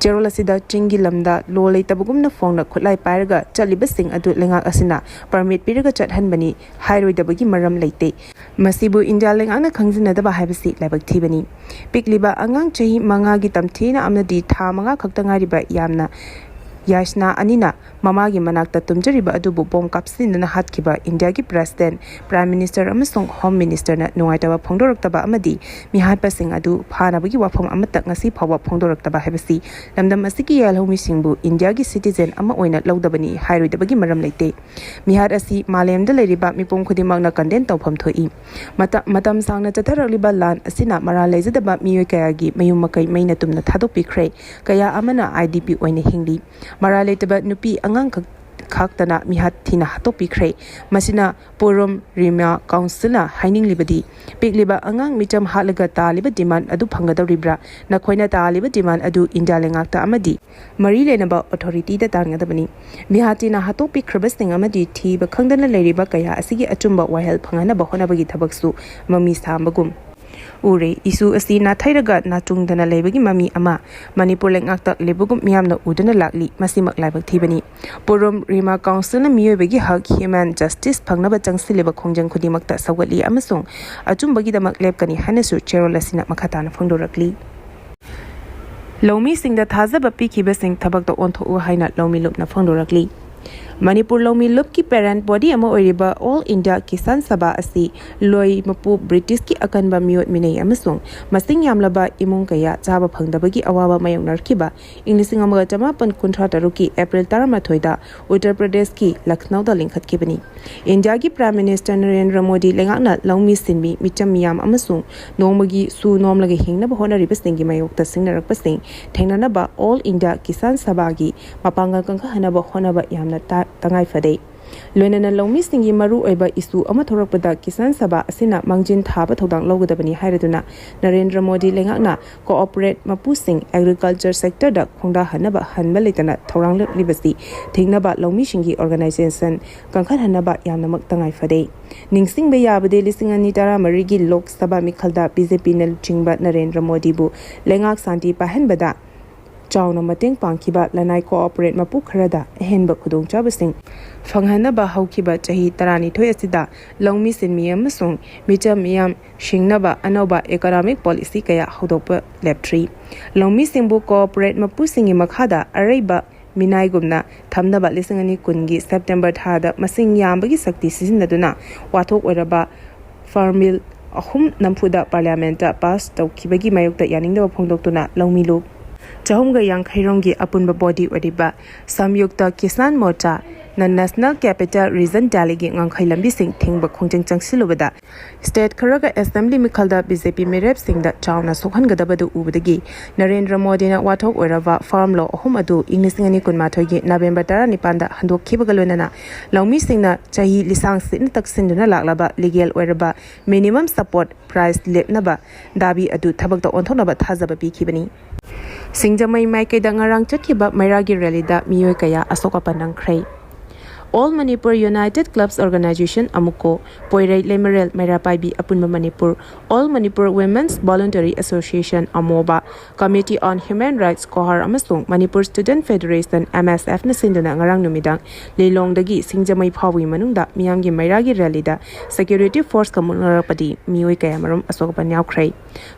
ꯆꯦꯔꯣꯜ ꯑꯁꯤꯗ ꯆꯤꯡꯒꯤ ꯂꯝꯗ ꯂꯣ ꯂꯩꯇꯕꯒꯨꯝꯅ ꯐꯣꯡꯅ ꯈꯨꯠꯂꯥꯏ ꯄꯥꯏꯔꯒ ꯆꯠꯂꯤꯕꯁꯤꯡ ꯑꯗꯨ ꯂꯩꯉꯥꯛ ꯑꯁꯤꯅ ꯄꯔꯃꯤꯠ ꯄꯤꯔꯒ ꯆꯠꯍꯟꯕꯅꯤ ꯍꯥꯏꯔꯣꯏꯗꯕꯒꯤ ꯃꯔꯝ ꯂꯩꯇꯦ꯫ ꯃꯁꯤꯕꯨ ꯏꯟꯗꯤꯌꯥ ꯂꯩꯉꯥꯛꯅ ꯈꯪꯖꯤꯟꯅꯗꯕ ꯍꯥꯏꯕꯁꯤ ꯂꯥꯏꯕꯛ ꯊꯤꯕꯅꯤ꯫ ꯄꯤꯛꯂꯤꯕ ꯑꯉꯥꯡ ꯆꯍꯤ ꯃꯉꯥꯒꯤ ꯇꯝꯊꯤꯅ ꯑꯃꯗꯤ ꯊꯥ ꯃꯉꯥ ꯈꯛꯇ ꯉꯥꯏꯔꯤꯕ ꯌꯥꯝꯅ ꯌꯥꯏꯁꯅꯥ ꯑꯅꯤꯅ ꯃꯃꯥꯒꯤ ꯃꯅꯥꯛꯇ ꯇꯨꯝꯖꯔꯤꯕ ꯑꯗꯨꯕꯨ ꯕꯣꯝ ꯀꯥꯞꯁꯤꯟꯗꯨꯅ ꯍꯥꯠꯈꯤꯕ ꯏꯟꯗꯤꯌꯥꯒꯤ ꯄ꯭ꯔꯦꯁꯤꯗꯦꯟꯠ, ꯄ꯭ꯔꯥꯏꯝ ꯃꯤꯅꯤꯁꯇꯔ ꯑꯃꯁꯨꯡ ꯍꯣꯝ ꯃꯤꯅꯤꯁꯇꯔꯅ ꯅꯨꯡꯉꯥꯏꯇꯕ ꯐꯣꯡꯗꯣꯔꯛꯇꯕ ꯑꯃꯗꯤ ꯃꯤꯍꯥꯠꯄꯁꯤꯡ ꯑꯗꯨ ꯐꯥꯅꯕꯒꯤ ꯋꯥꯐꯝ ꯑꯃꯠꯇ ꯉꯁꯤ ꯐꯥꯎꯕ ꯐꯣꯡꯗꯣꯔꯛꯇꯕ ꯍꯥꯏꯕꯁꯤ ꯂꯝꯗꯝ ꯑꯁꯤꯒꯤ ꯌꯥꯜꯍꯧꯃꯤꯁꯤꯡꯕꯨ ꯏꯟꯗꯤꯌꯥꯒꯤ ꯁꯤꯇꯤꯖꯦꯟ ꯑꯃ ꯑꯣꯏꯅ ꯂꯧꯗꯕꯅꯤ ꯍꯥꯏꯔꯣꯏꯗꯕꯒꯤ ꯃꯔꯝ ꯂꯩꯇꯦ꯫ ꯃꯤꯍꯥꯠ ꯑꯁꯤ ꯃꯥꯂꯦꯝꯗ ꯂꯩꯔꯤꯕ ꯃꯤꯄꯨꯝ ꯈꯨꯗꯤꯡꯃꯛꯅ ꯀꯟꯗꯦꯟ ꯇꯧꯐꯝ ꯊꯣꯛꯏ꯫ ꯃꯇ-, ꯃꯇꯝ ꯁꯥꯡꯅ ꯆꯠꯊꯔꯛꯂꯤꯕ ꯂꯥꯟ ꯑꯁꯤꯅ ꯃꯔꯥꯜ ꯂꯩꯖꯗꯕ ꯃꯤꯑꯣꯏ ꯀꯌꯥꯒꯤ ꯃꯌꯨꯝ ꯃꯀꯩ ꯃꯩꯅ ꯇꯨꯝꯅ ꯊꯥꯗꯣꯛꯄꯤꯈ꯭ꯔꯦ꯫ ꯀꯌꯥ ꯑꯃꯅ ꯑꯥꯏ ꯗꯤ ꯄꯤ ꯑꯣꯏꯅ ꯍꯤꯡꯂꯤ꯫ ꯃꯔꯥꯜ ꯂꯩꯇꯕ ꯅꯨꯄꯤ ꯑꯉꯥꯡ ꯈꯛ-, ꯈꯥꯛꯇꯅ ꯃꯤꯍꯥꯠ ꯊꯤꯅ ꯍꯥꯠꯇꯣꯛꯄꯤꯈ꯭ꯔꯦ꯫ ꯃꯁꯤꯅ ꯄꯨꯔꯨꯝ ꯔꯤꯃꯥ ꯀꯥꯎꯟꯁꯤꯜꯅ ꯍꯥꯏꯅꯤꯡꯂꯤꯕꯗꯤ, ꯄꯤꯛꯂꯤꯕ ꯑꯉꯥꯡ ꯃꯤꯆꯝ ꯍꯥꯠꯂꯒ ꯇꯥꯜꯂꯤꯕ ꯗꯤꯃꯥꯟ ꯑꯗꯨ ꯐꯪꯒꯗꯧꯔꯤꯕ꯭ꯔꯥ? ꯅꯈꯣꯏꯅ ꯇꯥꯜꯂꯤꯕ ꯗꯤꯃꯥꯟ ꯑꯗꯨ ꯏꯟꯗꯤꯌꯥ ꯂꯩꯉꯥꯛꯇ ꯑꯃꯗꯤ ꯃꯔꯤ ꯂꯩꯅꯕ ꯑꯣꯊꯣꯔꯤꯇꯤꯗ ꯇꯥꯟꯒꯗꯕꯅꯤ꯫ ꯃꯤꯍꯥꯠ ꯊꯤꯅ ꯍꯥꯠꯇꯣꯛꯄꯤꯈ꯭ꯔꯕꯁꯤꯡ ꯑꯃꯗꯤ ꯊꯤꯕ ꯈꯪꯗꯅ ꯂꯩꯔꯤꯕ ꯀꯌꯥ ꯑꯁꯤꯒꯤ ꯑꯆꯨꯝꯕ ꯋꯥꯌꯦꯜ ꯐꯪꯍꯟꯅꯕ ꯍꯣꯠꯅꯕꯒꯤ ꯊꯕꯛꯁꯨ ꯃꯃꯤ ꯁꯥꯝꯕꯒꯨꯝ, ꯎꯔꯦ꯫ ꯏꯁꯨ ꯑꯁꯤ ꯅꯥꯊꯩꯔꯒ ꯅꯥꯆꯨꯡꯗꯅ ꯂꯩꯕꯒꯤ ꯃꯃꯤ ꯑꯃ ꯃꯅꯤꯄꯨꯔ ꯂꯩꯉꯥꯛꯇ ꯂꯩꯕꯒꯨꯝ ꯃꯤꯌꯥꯝꯅ ꯎꯗꯨꯅ ꯂꯥꯛꯂꯤ꯫ ꯃꯁꯤꯃꯛ ꯂꯥꯏꯕꯛ ꯊꯤꯕꯅꯤ꯫ ꯄꯨꯔꯨꯝ ꯔꯤꯃꯥ ꯀꯥꯎꯟꯁꯤꯜꯅ ꯃꯤꯑꯣꯏꯕꯒꯤ ꯍꯛ, human justice, ꯐꯪꯅꯕ ꯆꯪꯁꯤꯜꯂꯤꯕ ꯈꯣꯡꯖꯪ ꯈꯨꯗꯤꯡꯃꯛꯇ ꯁꯧꯒꯠꯂꯤ ꯑꯃꯁꯨꯡ ꯑꯆꯨꯝꯕꯒꯤꯗꯃꯛ ꯂꯦꯞꯀꯅꯤ ꯍꯥꯏꯅꯁꯨ ꯆꯦꯔꯣꯜ ꯑꯁꯤꯅ ꯃꯈꯥ ꯇꯥꯅ ꯐꯣꯡꯗꯣꯔꯛꯂꯤ꯫ ꯂꯧꯃꯤꯁꯤꯡꯗ ꯊꯥꯖꯕ ꯄꯤꯈꯤꯕꯁꯤꯡ ꯊꯕꯛꯇ ꯑꯣꯟꯊꯣꯛꯎ ꯍꯥꯏꯅ ꯂꯧꯃꯤ ꯂꯨꯞꯅ ꯐꯣꯡꯗꯣꯔꯛꯂꯤ꯫ ꯃꯅꯤꯄꯨꯔ ꯂꯧꯃꯤ ꯂꯨꯞꯀꯤ parent body ꯑꯃ ꯑꯣꯏꯔꯤꯕ All India Kisan Sabha ꯑꯁꯤ ꯂꯣꯏ ꯃꯄꯨ ꯕ꯭ꯔꯤꯇꯤꯁꯀꯤ ꯑꯀꯟꯕ ꯃꯤꯑꯣꯠ ꯃꯤꯅꯩ ꯑꯃꯁꯨꯡ ꯃꯁꯤꯡ ꯌꯥꯝꯂꯕ ꯏꯃꯨꯡ ꯀꯌꯥ ꯆꯥꯕ ꯐꯪꯗꯕꯒꯤ ꯑꯋꯥꯕ ꯃꯥꯌꯣꯛꯅꯔꯛꯈꯤꯕ ꯏꯪ ꯂꯤꯁꯤꯡ ꯑꯃꯒ ꯆꯃꯥꯄꯟ ꯀꯨꯟꯊ꯭ꯔꯥ ꯇꯔꯨꯛꯀꯤ ꯑꯦꯄ꯭ꯔꯤꯜ ꯇꯔꯥꯃꯥꯊꯣꯏꯗ ꯎꯠꯇꯔ ꯄ꯭ꯔꯗꯦꯁꯀꯤ ꯂꯈꯅꯧꯗ ꯂꯤꯡꯈꯠꯈꯤꯕꯅꯤ꯫ ꯏꯟꯗꯤꯌꯥꯒꯤ Prime Minister ꯅꯔꯦꯟꯗ꯭ꯔ ꯃꯣꯗꯤ ꯂꯩꯉꯥꯛꯅ ꯂꯧꯃꯤ ꯁꯤꯟꯃꯤ, ꯃꯤꯆꯝ ꯃꯤꯌꯥꯝ ꯑꯃꯁꯨꯡ ꯅꯣꯡꯃꯒꯤ ꯁꯨ ꯅꯣꯝꯂꯒ ꯍꯤꯡꯅꯕ ꯍꯣꯠꯅꯔꯤꯕꯁꯤꯡꯒꯤ ꯃꯥꯌꯣꯛꯇ ꯁꯤꯡꯅꯔꯛꯄꯁꯤꯡ ꯊꯦꯡꯅꯅꯕ All India Kisan Sabha ꯒꯤ ꯃꯄꯥꯡꯒꯜ ꯀꯟꯈꯠꯍꯟꯅꯕ ꯍꯣꯠꯅꯕ ꯌꯥꯝꯅ ꯇ-, ꯇꯉꯥꯏ ꯐꯗꯦ꯫ ꯂꯣꯏꯅꯅ ꯂꯧꯃꯤꯁꯤꯡꯒꯤ ꯃꯔꯨꯑꯣꯏꯕ ꯏꯁꯨ ꯑꯃ ꯊꯣꯛꯂꯛꯄꯗ ꯀꯤꯁꯥꯟ ꯁꯚꯥ ꯑꯁꯤꯅ ꯃꯥꯡꯖꯤꯟ ꯊꯥꯕ ꯊꯧꯗꯥꯡ ꯂꯧꯒꯗꯕꯅꯤ ꯍꯥꯏꯔꯗꯨꯅ ꯅꯔꯦꯟꯗ꯭ꯔ ꯃꯣꯗꯤ ꯂꯩꯉꯥꯛꯅ ꯀꯣꯑꯣꯄꯔꯦꯠ ꯃꯄꯨꯁꯤꯡ ꯑꯦꯒ꯭ꯔꯤꯀꯜꯆꯔ ꯁꯦꯛꯇꯔꯗ ꯈꯣꯡꯗꯥꯍꯟꯅꯕ ꯍꯟꯕ ꯂꯩꯇꯅ ꯊꯧꯔꯥꯡꯂꯛꯂꯤꯕꯁꯤ ꯊꯤꯡꯅꯕ ꯂꯧꯃꯤꯁꯤꯡꯒꯤ ꯑꯣꯔꯒꯅꯥꯏꯖꯦꯁꯟ ꯀꯟꯈꯠꯍꯟꯅꯕ ꯌꯥꯝꯅꯃꯛ ꯇꯉꯥꯏ ꯐꯗꯦ꯫ ꯅꯤꯡꯁꯤꯡꯕ ꯌꯥꯕꯗꯤ ꯂꯤꯁꯤꯡ ꯑꯅꯤ ꯇꯔꯥꯃꯔꯤꯒꯤ ꯂꯣꯛ ꯁꯚꯥ ꯃꯤꯈꯜꯗ ꯕꯤ ꯖꯦ ꯄꯤꯅ ꯂꯨꯆꯤꯡꯕ ꯅꯔꯦꯟꯗ꯭ꯔ ꯃꯣꯗꯤꯕꯨ ꯂꯩꯉꯥꯛ ꯁꯥꯟꯇꯤ ꯄꯥꯏꯍꯟꯕꯗ ꯆꯥꯎꯅ ꯃꯇꯦꯡ ꯄꯥꯡꯈꯤꯕ ꯂꯅꯥꯏ ꯀꯣꯑꯣꯄꯔꯦꯠ ꯃꯄꯨ ꯈꯔꯗ ꯑꯍꯦꯟꯕ ꯈꯨꯗꯣꯡꯆꯥꯕꯁꯤꯡ ꯐꯪꯍꯟꯅꯕ ꯍꯧꯈꯤꯕ ꯆꯍꯤ ꯇꯔꯥꯅꯤꯊꯣꯏ ꯑꯁꯤꯗ ꯂꯧꯃꯤ ꯁꯤꯟꯃꯤ ꯑꯃꯁꯨꯡ ꯃꯤꯆꯝ ꯃꯤꯌꯥꯝ ꯁꯤꯡꯅꯕ ꯑꯅꯧꯕ ꯏꯀꯣꯅꯣꯃꯤꯛ ꯄꯣꯂꯤꯁꯤ ꯀꯌꯥ ꯍꯧꯗꯣꯛꯄ ꯂꯦꯞꯇ꯭ꯔꯤ꯫ ꯂꯧꯃꯤꯁꯤꯡꯕꯨ ꯀꯣꯑꯣꯄꯔꯦꯠ ꯃꯄꯨꯁꯤꯡꯒꯤ ꯃꯈꯥꯗ ꯑꯔꯩꯕ ꯃꯤꯅꯥꯏꯒꯨꯝꯅ ꯊꯝꯅꯕ ꯂꯤꯁꯤꯡ ꯑꯅꯤ ꯀꯨꯟꯒꯤ ꯁꯦꯞꯇꯦꯝꯕꯔ ꯊꯥꯗ ꯃꯁꯤꯡ ꯌꯥꯝꯕꯒꯤ ꯁꯛꯇꯤ ꯁꯤꯖꯤꯟꯅꯗꯨꯅ ꯋꯥꯊꯣꯛ ꯑꯣꯏꯔꯕ ꯐꯥꯔꯝ ꯕꯤꯜ ꯑꯍꯨꯝ ꯅꯝꯐꯨꯗ ꯄꯥꯔꯂꯤꯌꯥꯃꯦꯟꯠꯇ ꯄꯥꯁ ꯇꯧꯈꯤꯕꯒꯤ ꯃꯥꯌꯣꯛꯇ ꯌꯥꯅꯤꯡꯗꯕ ꯐꯣꯡꯗꯣꯛꯇꯨꯅ ꯂꯧꯃꯤ ꯂꯨꯞ ꯆꯍꯨꯝꯒ ꯌꯥꯡꯈꯩ ꯔꯣꯝꯒꯤ ꯑꯄꯨꯟꯕ ꯕꯣꯗꯤ ꯑꯣꯏꯔꯤꯕ Samyukta Kisan ꯃꯣꯔꯆꯥꯅ national capital region ꯗꯦꯜꯂꯤꯒꯤ ꯉꯝꯈꯩ ꯂꯝꯕꯤꯁꯤꯡ ꯊꯤꯡꯕ ꯈꯣꯡꯖꯪ ꯆꯪꯁꯤꯜꯂꯨꯕꯗ ꯁ꯭ꯇꯦꯠ ꯈꯔꯒ ꯑꯦꯁꯦꯝꯕ꯭ꯂꯤ ꯃꯤꯈꯜꯗ ꯕꯤ ꯖꯦ ꯄꯤ ꯃꯤꯔꯦꯞꯁꯤꯡꯗ ꯆꯥꯎꯅ ꯁꯣꯛꯍꯟꯒꯗꯕꯗꯨ ꯎꯕꯗꯒꯤ ꯅꯔꯦꯟꯗ꯭ꯔ ꯃꯣꯗꯤꯅ ꯋꯥꯊꯣꯛ ꯑꯣꯏꯔꯕ ꯐꯥꯔꯝ ꯂꯣ ꯑꯍꯨꯝ ꯑꯗꯨ ꯏꯪ ꯂꯤꯁꯤꯡ ꯑꯅꯤ ꯀꯨꯟꯃꯥꯊꯣꯏꯒꯤ ꯅꯕꯦꯝꯕꯔ ꯇꯔꯥꯅꯤꯄꯥꯟꯗ ꯍꯟꯗꯣꯛꯈꯤꯕꯒ ꯂꯣꯏꯅꯅ ꯂꯧꯃꯤꯁꯤꯡꯅ ꯆꯍꯤ ꯂꯤꯁꯥꯡ ꯁꯤꯠꯅ ꯇꯛꯁꯤꯟꯗꯨꯅ ꯂꯥꯛꯂꯕ ꯂꯤꯒꯦꯜ ꯑꯣꯏꯔꯕ ꯃꯤꯅꯤꯃꯝ ꯁꯄꯣꯔꯠ ꯄ꯭ꯔꯥꯏꯁ ꯂꯦꯞꯅꯕ ꯗꯥꯕꯤ ꯑꯗꯨ ꯊꯕꯛꯇ ꯑꯣꯟꯊꯣꯛꯅꯕ ꯊꯥꯖꯕ ꯄꯤꯈꯤꯕꯅꯤ꯫ ꯁꯤꯡꯖꯃꯩ ꯃꯥꯏꯀꯩꯗ ꯉꯔꯥꯡ ꯆꯠꯈꯤꯕ ꯃꯩꯔꯥꯒꯤ ꯔꯦꯂꯤꯗ ꯃꯤꯑꯣꯏ ꯀꯌꯥ ꯑꯁꯣꯛ ꯑꯄꯟ ꯅꯪꯈ꯭ꯔꯦ꯫ All Manipur United Clubs Organization, ꯑꯃꯨꯀꯣ, ꯄꯣꯏꯔꯩ Leimarel ꯃꯩꯔꯥ ꯄꯥꯏꯕꯤ ꯑꯄꯨꯟꯕ Manipur, All Manipur Women's Voluntary Association, ꯑꯃꯣꯕ, Committee on Human Rights, ꯀꯣꯍꯥꯔ, ꯑꯃꯁꯨꯡ Manipur Student Federation, M S F ꯅ ꯁꯤꯟꯗꯨꯅ ꯉꯔꯥꯡ ꯅꯨꯃꯤꯗꯥꯡ ꯂꯤꯂꯣꯡꯗꯒꯤ ꯁꯤꯡꯖꯃꯩ ꯐꯥꯎꯕꯒꯤ ꯃꯅꯨꯡꯗ ꯃꯤꯌꯥꯝꯒꯤ ꯃꯩꯔꯥꯒꯤ ꯔꯦꯂꯤꯗ security force ꯀ ꯃꯨꯛꯅꯔꯛꯄꯗꯤ ꯃꯤꯑꯣꯏ ꯀꯌꯥꯃꯔꯨꯝ ꯑꯁꯣꯛ ꯑꯄꯟ ꯌꯥꯎꯈ꯭ꯔꯦ꯫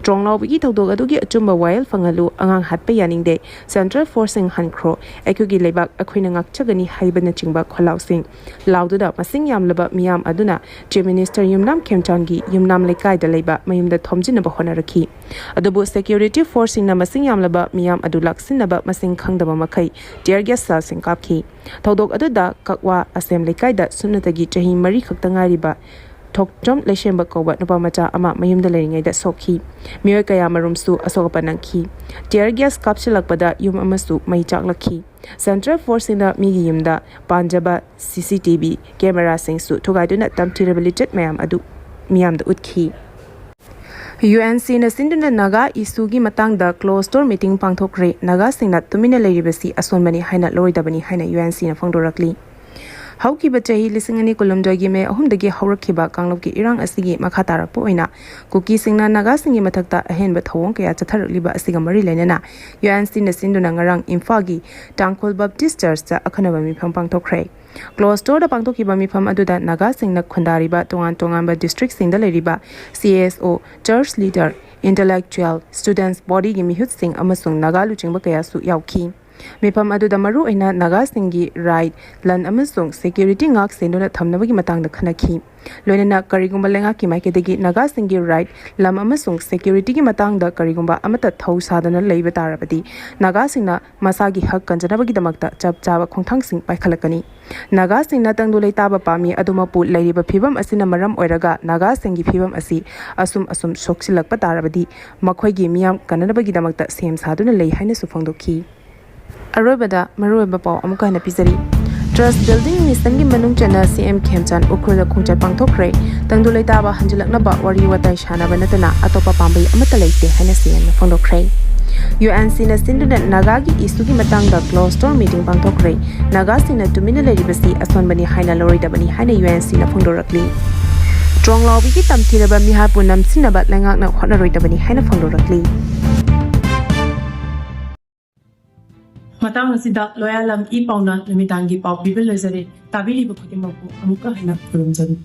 ꯇ꯭ꯔꯣꯡꯂꯥꯎꯕꯤꯒꯤ ꯊꯧꯗꯣꯛ ꯑꯗꯨꯒꯤ ꯑꯆꯨꯝꯕ ꯋꯥꯌꯦꯜ ꯐꯪꯍꯜꯂꯨ, ꯑꯉꯥꯡ ꯍꯥꯠꯄ ꯌꯥꯅꯤꯡꯗꯦ, Central Force ꯁꯤꯡ ꯍꯟꯈ꯭ꯔꯣ, ꯑꯩꯈꯣꯏꯒꯤ ꯂꯩꯕꯥꯛ ꯑꯩꯈꯣꯏꯅ ꯉꯥꯛꯆꯒꯅꯤ ꯍꯥꯏꯕꯅꯆꯤꯡꯕ ꯈꯣꯜꯂꯥꯎꯁꯤꯡ ꯂꯥꯎꯗꯨꯅ ꯃꯁꯤꯡ ꯌꯥꯝꯂꯕ ꯃꯤꯌꯥꯝ ꯑꯗꯨꯅ Chief Minister ꯌꯨꯝꯅꯥꯝ ꯈꯦꯝꯆꯥꯟꯒꯤ ꯌꯨꯝꯅꯥꯝ ꯂꯩꯀꯥꯏꯗ ꯂꯩꯕ ꯃꯌꯨꯝꯗ ꯊꯣꯝꯖꯤꯟꯅꯕ ꯍꯣꯠꯅꯔꯛꯈꯤ꯫ ꯑꯗꯨꯕꯨ security force ꯁꯤꯡꯅ ꯃꯁꯤꯡ ꯌꯥꯝꯂꯕ ꯃꯤꯌꯥꯝ ꯑꯗꯨ ꯂꯥꯛꯁꯤꯟꯅꯕ ꯃꯁꯤꯡ ꯈꯪꯗꯕ ꯃꯈꯩ tear gas ꯁꯦꯜꯁꯤꯡ ꯀꯥꯞꯈꯤ꯫ ꯊꯧꯗꯣꯛ ꯑꯗꯨꯗ ꯀꯛꯋꯥ ꯑꯁꯦꯝ ꯂꯩꯀꯥꯏꯗ ꯁꯨꯞꯅꯇꯒꯤ ꯆꯍꯤ ꯃꯔꯤ ꯈꯛꯇ ꯉꯥꯏꯔꯤꯕ ꯊꯣꯛꯆꯝ ꯂꯩꯁꯦꯝꯕ ꯀꯧꯕ ꯅꯨꯄꯥ ꯃꯆꯥ ꯑꯃ ꯃꯌꯨꯝꯗ ꯂꯩꯔꯤꯉꯩꯗ ꯁꯣꯛꯈꯤ꯫ ꯃꯤꯑꯣꯏ ꯀꯌꯥ ꯃꯔꯨꯝꯁꯨ ꯑꯁꯣꯛ ꯑꯄꯟ ꯅꯪꯈꯤ꯫ Tear gas ꯀꯥꯞꯁꯤꯜꯂꯛꯄꯗ ꯌꯨꯝ ꯑꯃꯁꯨ ꯃꯩ ꯆꯥꯛꯂꯛꯈꯤ꯫ Central Force ꯁꯤꯡꯅ ꯃꯤꯒꯤ ꯌꯨꯝꯗ ꯄꯥꯟꯖꯕ C C T V camera ꯁꯤꯡꯁꯨ ꯊꯨꯒꯥꯏꯗꯨꯅ ꯇꯝꯊꯤꯔꯕ ꯂꯤꯆꯠ ꯃꯌꯥꯝ ꯑꯗꯨ ꯃꯤꯌꯥꯝꯗ ꯎꯠꯈꯤ꯫ U N C ꯅ ꯁꯤꯟꯗꯨꯅ ꯅꯥꯒꯥ issue ꯒꯤ ꯃꯇꯥꯡꯗ closed door meeting ꯄꯥꯡꯊꯣꯛꯈ꯭ꯔꯦ꯫ ꯅꯥꯒꯥꯁꯤꯡꯅ ꯇꯨꯃꯤꯟꯅ ꯂꯩꯔꯤꯕꯁꯤ ꯑꯁꯣꯟꯕꯅꯤ ꯍꯥꯏꯅ ꯂꯧꯔꯣꯏꯗꯕꯅꯤ ꯍꯥꯏꯅ U N C ꯅ ꯐꯣꯡꯗꯣꯔꯛꯂꯤ꯫ ꯍꯧꯈꯤꯕ ꯆꯍꯤ ꯂꯤꯁꯤꯡ ꯑꯅꯤ ꯀꯨꯟꯍꯨꯝꯗꯣꯏꯒꯤ ꯃꯦ ꯑꯍꯨꯝꯗꯒꯤ ꯍꯧꯔꯛꯈꯤꯕ ꯀꯥꯡꯂꯨꯞꯀꯤ ꯏꯔꯥꯡ ꯑꯁꯤꯒꯤ ꯃꯈꯥ ꯇꯥꯔꯛꯄ ꯑꯣꯏꯅ ꯀꯨꯀꯤꯁꯤꯡꯅ ꯅꯥꯒꯥꯁꯤꯡꯒꯤ ꯃꯊꯛꯇ ꯑꯍꯦꯟꯕ ꯊꯧꯑꯣꯡ ꯀꯌꯥ ꯆꯠꯊꯔꯛꯂꯤꯕ ꯑꯁꯤꯒ ꯃꯔꯤ ꯂꯩꯅꯅ U N C ꯅ ꯁꯤꯟꯗꯨꯅ ꯉꯔꯥꯡ ꯏꯝꯐꯥꯜꯒꯤ ꯇꯥꯡꯈꯨꯜ Baptist Church ꯇ ꯑꯈꯟꯅꯕ ꯃꯤꯐꯝ ꯄꯥꯡꯊꯣꯛꯈ꯭ꯔꯦ꯫ Closed door ꯗ ꯄꯥꯡꯊꯣꯛꯈꯤꯕ ꯃꯤꯐꯝ ꯑꯗꯨꯗ ꯅꯥꯒꯥꯁꯤꯡꯅ ꯈꯨꯟꯗꯥꯔꯤꯕ ꯇꯣꯉꯥꯟ ꯇꯣꯉꯥꯟꯕ district ꯁꯤꯡꯗ ꯂꯩꯔꯤꯕ C S O, church leader, intellectual, students body ꯒꯤ ꯃꯤꯍꯨꯠꯁꯤꯡ ꯑꯃꯁꯨꯡ ꯅꯥꯒꯥ ꯂꯨꯆꯤꯡꯕ ꯀꯌꯥꯁꯨ ꯌꯥꯎꯈꯤ꯫ ꯃꯤꯐꯝ ꯑꯗꯨꯗ ꯃꯔꯨꯑꯣꯏꯅ ꯅꯥꯒꯥꯁꯤꯡꯒꯤ right, ꯂꯟ ꯑꯃꯁꯨꯡ security ꯉꯥꯛ ꯁꯦꯟꯗꯨꯅ ꯊꯝꯅꯕꯒꯤ ꯃꯇꯥꯡꯗ ꯈꯟꯅꯈꯤ꯫ ꯂꯣꯏꯅꯅ ꯀꯔꯤꯒꯨꯝꯕ ꯂꯩꯉꯥꯛꯀꯤ ꯃꯥꯏꯀꯩꯗꯒꯤ ꯅꯥꯒꯥꯁꯤꯡꯒꯤ right, ꯂꯝ ꯑꯃꯁꯨꯡ security ꯒꯤ ꯃꯇꯥꯡꯗ ꯀꯔꯤꯒꯨꯝꯕ ꯑꯃꯠꯇ ꯊꯧ ꯁꯥꯗꯅ ꯂꯩꯕ ꯇꯥꯔꯕꯗꯤ ꯅꯥꯒꯥꯁꯤꯡꯅ ꯃꯁꯥꯒꯤ ꯍꯛ ꯀꯟꯖꯅꯕꯒꯤꯗꯃꯛꯇ ꯆꯞ ꯆꯥꯕ ꯈꯣꯡꯊꯥꯡꯁꯤꯡ ꯄꯥꯏꯈꯠꯂꯛꯀꯅꯤ꯫ ꯅꯥꯒꯥꯁꯤꯡꯅ ꯇꯪꯗꯨ ꯂꯩꯇꯥꯕ ꯄꯥꯝꯃꯤ, ꯑꯗꯨꯃꯛꯄꯨ ꯂꯩꯔꯤꯕ ꯐꯤꯕꯝ ꯑꯁꯤꯅ ꯃꯔꯝ ꯑꯣꯏꯔꯒ ꯅꯥꯒꯥꯁꯤꯡꯒꯤ ꯐꯤꯕꯝ ꯑꯁꯤ ꯑꯁꯨꯝ ꯑꯁꯨꯝ ꯁꯣꯛꯆꯤꯜꯂꯛꯄ ꯇꯥꯔꯕꯗꯤ ꯃꯈꯣꯏꯒꯤ ꯃꯤꯌꯥꯝ ꯀꯟꯅꯅꯕꯒꯤꯗꯃꯛꯇ ꯁꯦꯝ ꯁꯥꯗꯨꯅ ꯂꯩ ꯍꯥꯏꯅꯁꯨ ꯐꯣꯡꯗꯣꯛꯈꯤ꯫ ꯑꯔꯣꯏꯕꯗ ꯃꯔꯨꯑꯣꯏꯕ ꯄꯥꯎ ꯑꯃꯨꯛꯀ ꯍꯟꯅ ꯄꯤꯖꯔꯤ꯫ Trust Building Mission ꯒꯤ ꯃꯅꯨꯡ ꯆꯟꯅ ꯁꯤ ꯑꯦꯝ ꯈꯦꯝꯆꯥꯟ ꯎꯈ꯭ꯔꯨꯜꯗ ꯈꯣꯡꯆꯠ ꯄꯥꯡꯊꯣꯛꯈ꯭ꯔꯦ꯫ ꯇꯪꯗꯨ ꯂꯩꯇꯥꯕ ꯍꯟꯖꯤꯜꯂꯛꯅꯕ ꯋꯥꯔꯤ ꯋꯥꯇꯥꯏ ꯁꯥꯟꯅꯕ ꯅꯠꯇꯅ ꯑꯇꯣꯞꯄ ꯄꯥꯝꯕꯩ ꯑꯃꯠꯇ ꯂꯩꯇꯦ ꯍꯥꯏꯅ ꯁꯤ ꯑꯦꯝꯅ ꯐꯣꯡꯗꯣꯛꯈ꯭ꯔꯦ꯫ ꯌꯨ ꯑꯦꯟ ꯁꯤꯅ ꯁꯤꯟꯗꯨꯅ ꯅꯥꯒꯥꯒꯤ ꯏꯁꯨꯒꯤ ꯃꯇꯥꯡꯗ closed door meeting ꯄꯥꯡꯊꯣꯛꯈ꯭ꯔꯦ꯫ ꯅꯥꯒꯥꯁꯤꯡꯅ ꯇꯨꯃꯤꯟꯅ ꯂꯩꯔꯤꯕꯁꯤ ꯑꯁꯣꯟꯕꯅꯤ ꯍꯥꯏꯅ ꯂꯧꯔꯣꯏꯗꯕꯅꯤ ꯍꯥꯏꯅ ꯌꯨ ꯑꯦꯟ ꯁꯤꯅ ꯐꯣꯡꯗꯣꯔꯛꯂꯤ꯫ ꯇ꯭ꯔꯣꯡꯂꯥꯎꯕꯤꯒꯤ ꯇꯝꯊꯤꯔꯕ ꯃꯤꯍꯥꯠꯄꯨ ꯅꯝꯁꯤꯟꯅꯕ ꯂꯩꯉꯥꯛꯅ ꯍꯣꯠꯅꯔꯣꯏꯗꯕꯅꯤ ꯍꯥꯏꯅ ꯐꯣꯡꯗꯣꯔꯛꯂꯤ꯫ ꯃꯇꯥꯡ ꯑꯁꯤꯗ ꯂꯣꯌꯥꯂꯝ ꯏ ꯄꯥꯎꯅ ꯅꯨꯃꯤꯗꯥꯡꯒꯤ ꯄꯥꯎ ꯄꯤꯕ ꯂꯣꯏꯖꯔꯦ꯫ ꯇꯥꯕꯤꯔꯤꯕ ꯈꯨꯗꯤꯡꯃꯛꯄꯨ ꯑꯃꯨꯛꯀ ꯍꯟꯅ ꯈꯨꯔꯨꯝꯖꯔꯤ꯫